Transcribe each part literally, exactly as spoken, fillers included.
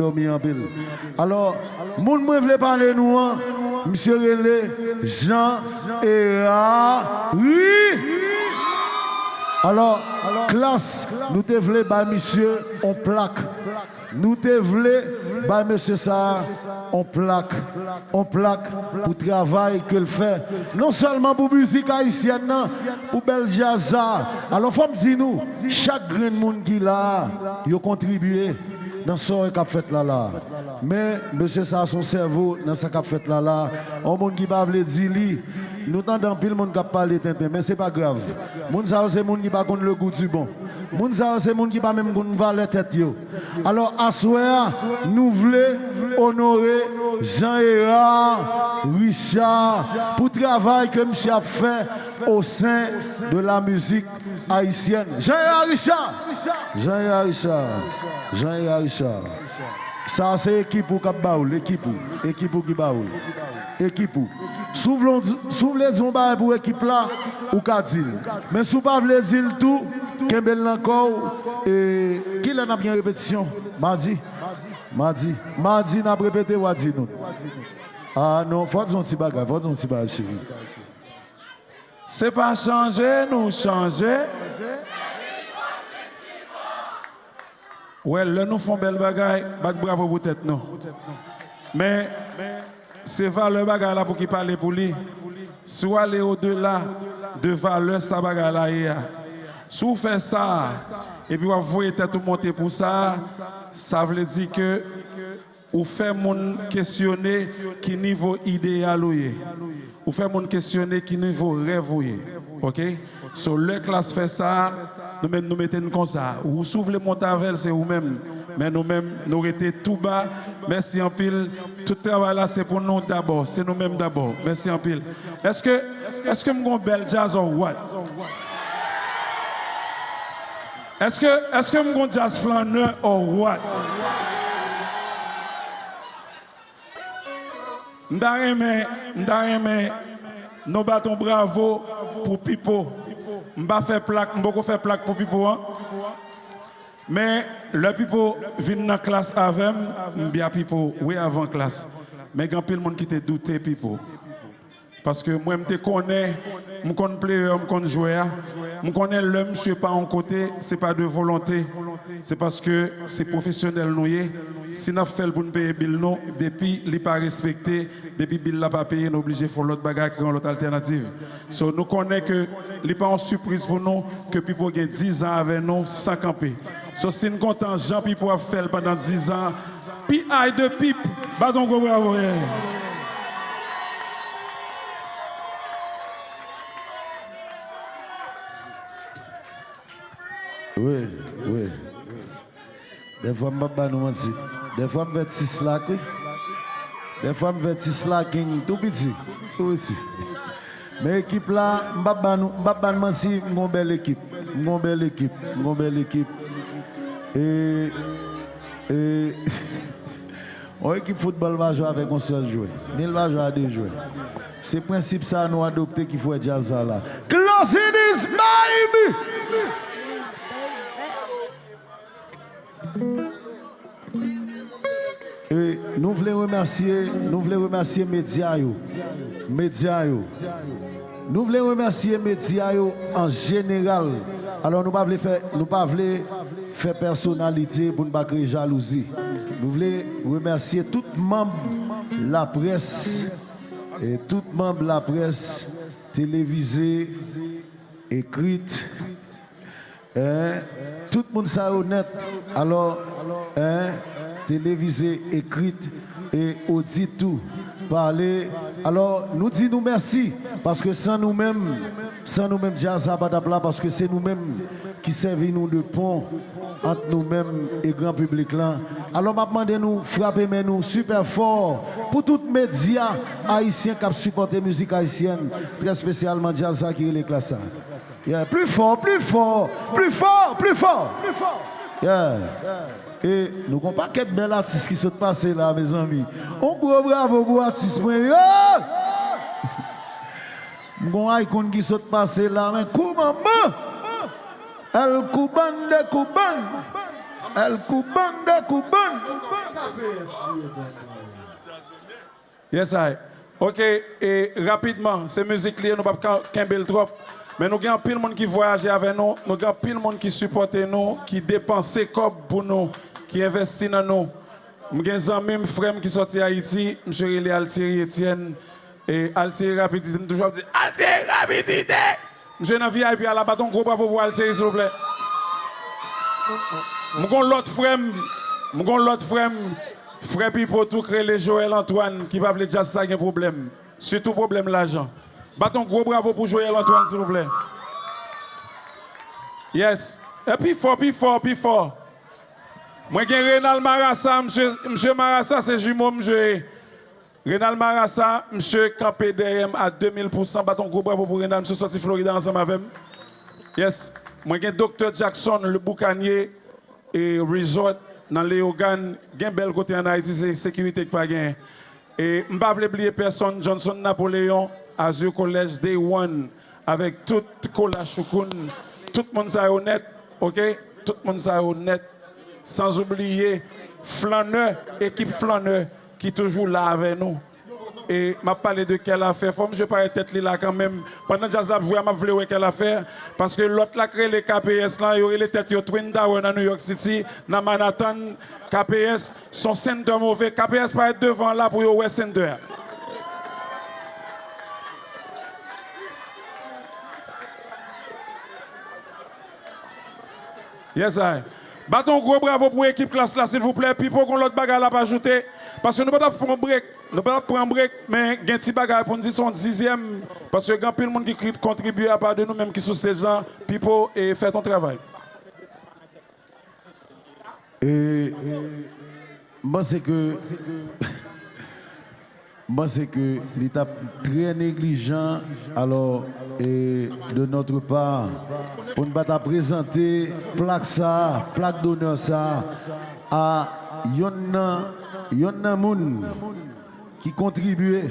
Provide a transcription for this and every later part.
dòmi anpil. Alò, moun mwen vle pale nou an, misye rele Jean Hérard. Wi! Alò, klas, nou te vle bay misye on plak. Nou te vle bay mesye sa a on plak, on plak pou travay ke l fè, non sèlman pou mizik ayisyèn nan, pou bèl djaz sa a. Alò, fò m di nou, chak grenn moun ki la a, yo kontribye nan sa w wè k ap fèt la la a. Men, mesye sa a se yon sèvo nan sa k ap fèt la la a. Yon moun ki pa vle di li, nou tande anpil moun k ap pale tenten, men se pa grav. Moun sa yo se moun ki pa konn le goût du bon. Moun sa yo se moun ki pa menm konn valè tèt yo. Alò, aswè a, nou vle onore Jean Hérard Richard pou travay ke misye ap fè au sein de la musique haïtienne. Jean Hérard Richard! Jean Hérard Richard! Jean Hérard Richard! Sa a se ekip ou k ap ba ou l, ekip ou, ekip ou ki ba ou l, ekip ou. Si w vle, si w vle di yon bagay pou ekip la, ou ka di l. Men si w pa vle di l tou, kenbe l nan kò w. E, kilè n ap gen repetisyon? Madi? Madi. Madi, n ap repete, w a di nou. Ah non, fò di yon ti bagay, fò di yon ti bagay, cheri. Se pa chanje nou chanje. Wè, lè nou fè yon bèl bagay, bat bravo pou tèt nou. Men, se valè bagay la pou ki pale pou li. Si w ale odela de valè sa bagay la ye a, si w fè sa a, epi w ap voye tèt ou monte pou sa a, sa vle di ke ou fè moun kesyone ki nivo ideyal ou ye. Ou fè moun kesyone ki nivo rèv ou ye. Oke? So, lè klas fè sa, nou menm nou mete n konsa. Ou si w vle monte avè l, se ou menm. Men nou menm, nou rete tou ba. Mèsi anpil. Tout travay la, se pou nou dabò. Se nou menm dabò. Mèsi anpil. Èske, èske m gon bèl djaz or what? Èske, èske m gon djaz flannè or what? M ta renmen, m ta renmen nou bat yon bravo pou Pipo. M pa fè plak, m poko fè plak pou Pipo an. Men, lè Pipo vin nan klas avè m, m byen Pipo, wi, avan klas. Men gen anpil moun ki te doute Pipo. Paske mwen, m te konnen, m konn player, m konn jwè a. M konnen lè misye pa yon kote, se pa de volonte. Se paske se pwofesyonèl nou ye. Si n ap fè l pou n peye bil nou, depi li pa respekte, depi bil la pa peye, n oblije fè yon lòt bagay, kreye yon lòt altènativ. So, nou konnen ke li pa yon sipriz pou nou ke Pipo gen diz an avè nou san kanpe. So, si n kontan jan Pipo ap fè l pandan diz an, P I de Pip, bat yon gwo bravo, yeah. Wi, wi. Dèfwa m p ap ba nou manti. Dèfwa m fè ti slak, wi. Dèfwa m fè ti slacking tou piti, tou piti. Men ekip la, m p ap ba nou, m p ap ba nou manti, m gon bèl ekip. M gon bèl ekip. M gon bèl ekip. E, e, yon ekip foutbòl pa jwe avèk yon sèl jwè. Ni l pa jwe a de jwè. Se prensip sa a nou adopte ki fè djaz sa la. Closing is baby! E nou vle remèsye, nou vle remèsye medya yo. Medya yo. Nou vle remèsye medya yo an jeneral. Alò, nou pa vle fè, nou pa vle fè pèsonalite pou n pa kreye jalouzi. Nou vle remèsye tout manm laprès, e tout manm laprès, televize, ekrit, en, tout moun sa yo nèt. Alò, en, televize, ekrit e odit tou, pale. Alò, nou di nou mèsi, paske san nou menm, san nou menm, djaz sa pa t ap la, paske se nou menm ki sèvi nou de pon ant nou menm e gran piblik lan. Alò, m ap mande nou frape men nou sipè fò pou tout medya ayisyen k ap sipòte mizik ayisyèn, trè espesyalman djaz sa ki rele Klas sa. Yeah, pli fò, pli fò, pli fò, pli fò. Yeah. E nou gon pakèt bèl atis ki sot pase la, mezanmi. On gwo bravo pou atis mwen yo! M gon icon ki sot pase la, men kou manman! El Kuban de Kuban! El Kuban de Kuban. Yes, I. Ok, e rapidman, se mizik li ye, nou p ap ka kenbe l twòp. Men nou gen anpil moun ki vwayaje avè nou, nou gen anpil moun ki sipòte nou, ki depanse kòb pou nou, ki envesti nan nou. M gen zanmi m, frè m ki sòti Ayiti, misye rele Altieri Etienne. E Altieri Rapidite, m toujou ap di, Altieri Rapidite! Misye nan V I P a la, bat yon gwo bravo pou Altieri, silvouplè. M gon lòt frè m, m gon lòt frè m, frè Pipo tou k rele Joël Antoine, ki pa vle djaz sa gen pwoblèm. Sitou pwoblèm lajan. Bat yon gwo bravo pou Joël Antoine, silvouplè. Yes. E pi fò, pi fò, pi fò. Mwen gen Renald Marassa, misye, misye Marassa se jimo m, misye. Renald Marassa, misye kanpe dèyè m a de mil pousan. Bat yon gwo bravo pou Renald, misye sòti Florida ansanm avè m. Yes. Mwen gen Doktè Jackson, le boucanier, e Resort nan Leyogàn. Gen bèl kote ann Ayiti, se sekirite k pa genyen. E m pa vle bliye pèsonn, Johnson Napoléon, Azur College, Day One, avèk tout Kola Choukoun, tout moun sa yo nèt, ok? Tout moun sa yo nèt. Sans oubliye Flannè, ekip Flannè ki toujou la avè nou. E m ap pale de Kèlafè. Fò misye parèt tèt li la kanmenm. Pandan djaz la ap jwe a, m ap vle wè Kèlafè. Paske lòt la k rele K P S lan, yo rele tèt yo Twin Tower nan New York City, nan Manhattan. K P S, s on sentè move. K P S parèt devan an la pou yo wè sentè a. Yes, I. Bat yon gwo bravo pou ekip Klass la, silvouplè. Pipo gon lòt bagay l ap ajoute. Paske nou pa t ap pran break. Nou pa t ap pran break, men gen ti bagay pou n di, s on dizyèm. Paske gen anpil moun ki kri-, kontribye apa de nou menm ki sou stage lan. Pipo, e fè ton travay. E, m panse ke, m panse ke li t ap trè neglijan, alò, e, de notre part, pou n pa ta prezante plak sa, plak donè sa, a yonn nan, yonn nan moun ki kontribye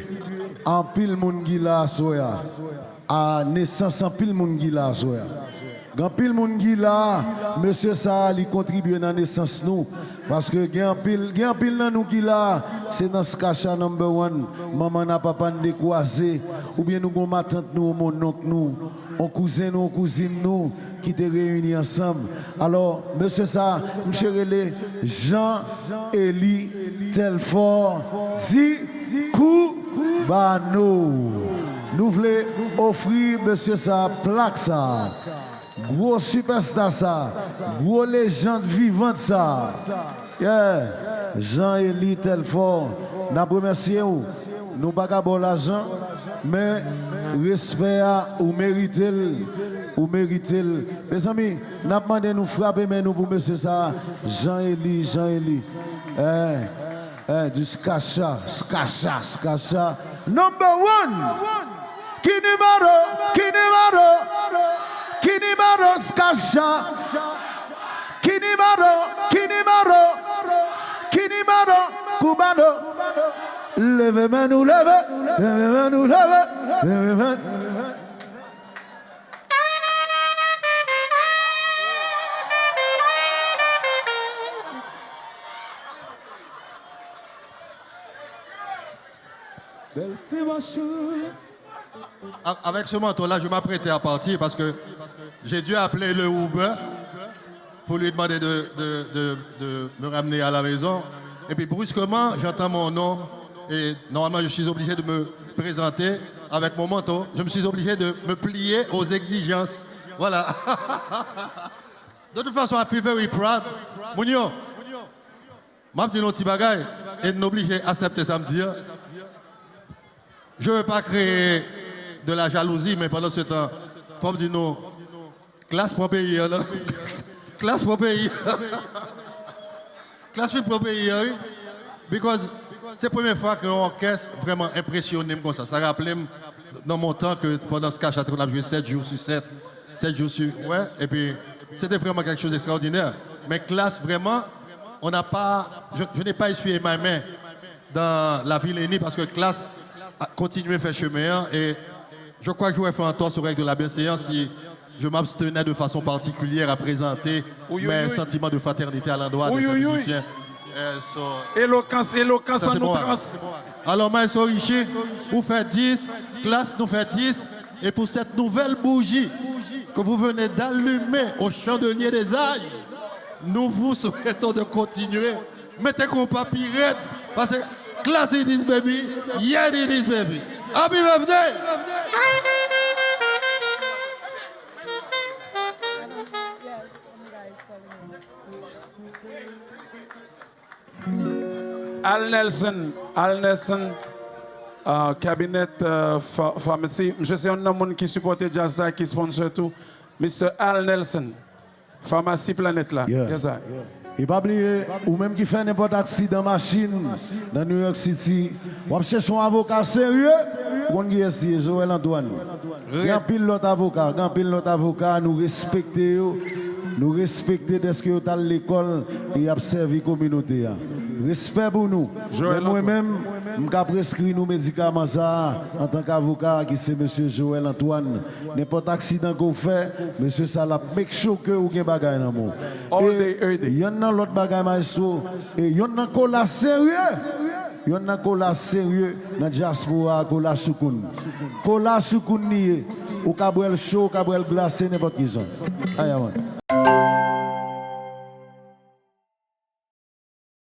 a anpil moun ki la aswè a, a nesans anpil moun ki la aswè a. Gen anpil moun ki la, mesye sa a, li kontribye nan nesans nou. Paske gen anpil, gen anpil nan nou ki la, se nan Skacha number one, manman n a papa n dekwaze, oubyen nou gon matant nou, yon mononk nou, yon kouzen nou, yon kouzin nou, ki te reyini ansanm. Alò, mesye sa, misye rele Jean Élie Telfort, di Koubano. Nou vle ofri mesye sa plak sa. Gwo sipèsta sa, gwo lejand vivant sa. Yeah. Jean Élie Telfort, n ap remèsye w. Nou pa ka ba w lajan, men respè a, ou merite l, ou merite l. Mezanmi, n ap mande nou frape men nou pou mesye sa, Jean Élie, Jean Élie. Eh, eh, di Skacha, Skacha, Skacha. Number one! Ki nimewo? Ki nimewo? Ki nimewo Skacha? Ki nimewo? Ki nimewo? Ki nimewo? Koubano. Leve men nou leve, leve men nou leve, leve men. Bèl ti machou. A-, avec ce manteau-là, je m'apprêtais à partir parce que j'ai dû appeler le Uber pour lui demander de, de, de, de me ramener à la maison. Et puis brusquement, j'entends mon nom. Et normalement, je suis obligé de me présenter avec mon manteau. Je me suis obligé de me plier aux exigences. Voilà. De toute façon, I feel very proud. Moun yo, m ap di nou yon ti bagay, e n oblije aksepte sa m di a. Je veux pas créer de la jalousie, men pandan se tan, fò m di nou, Klass pran peyi an, non? Klass pran peyi an. Klass fin pran peyi an, wi. Because se premye fwa ke yon òkès vrèman enpresyone m konsa. Sa raple m nan mon tan ke pandan Skacha te konn ap jwe sèt jou sou sèt, sèt jou sou, ouais, epi se te vrèman quelque chose d'extraordinaire. Men Klass, vraiment, on n'a pas, je, je n'ai pas essuyé ma main dans la vilenie parce que Klass a continué faire chemin, hein, et je crois que j'aurais fait un tort sur règle de la bienséance si Je m'abstenais de façon particulière à présenter Ouy, ouy, mes ouy. sentiments de fraternité à l'endroit Ouy, de ces ouy, ouy. Musiciens. Euh, so, Elokans, elokans ça, an c'est nou bon. trans. Alors, Maestro Richie, vous faites dix, Klass nous fait dix, et pour cette nouvelle bougie que vous venez d'allumer au chandelier des âges, nous vous souhaitons de continuer. Mettez qu'on papi red, parce que Klass it is, baby. Yeah, it is, baby. Happy birthday! Al Nelson, Al Nelson, uh, Cabinet uh, Pharmacy. Misye se yon nan moun ki sipòte djaz la, ki sponsor tou. Mister Al Nelson, Pharmacy Planet la. Yeah. Yes, I. E pa bliye, ou menm ki fè nenpòt aksidan machin nan New York City, w ap chèche yon avoka serye, ou konn kiyès li ye, Joel Antoine. Gen anpil lòt avoka, gen anpil lòt avoka, nou respekte yo. Nou respekte dèske yo t al lekòl e y ap sèvi kominote a. Respè pou nou. Joel Men mwen Antoine. menm, m ka preskri nou medikaman sa a antanke avoka ki se mesye Joel Antoine. Nenpòt aksidan ke w fè, mesye sa l ap make sure ke ou gen bagay nan men w. All E day, every day. Yonn nan lòt bagay, maestro, e yonn nan kola serye. Yonn nan kola serye nan dyaspora a, kola Soukoun. Kola Soukoun li ye. Ou ka bwè l cho, ou ka bwè l glase, nenpòt ki jan. Aya, man.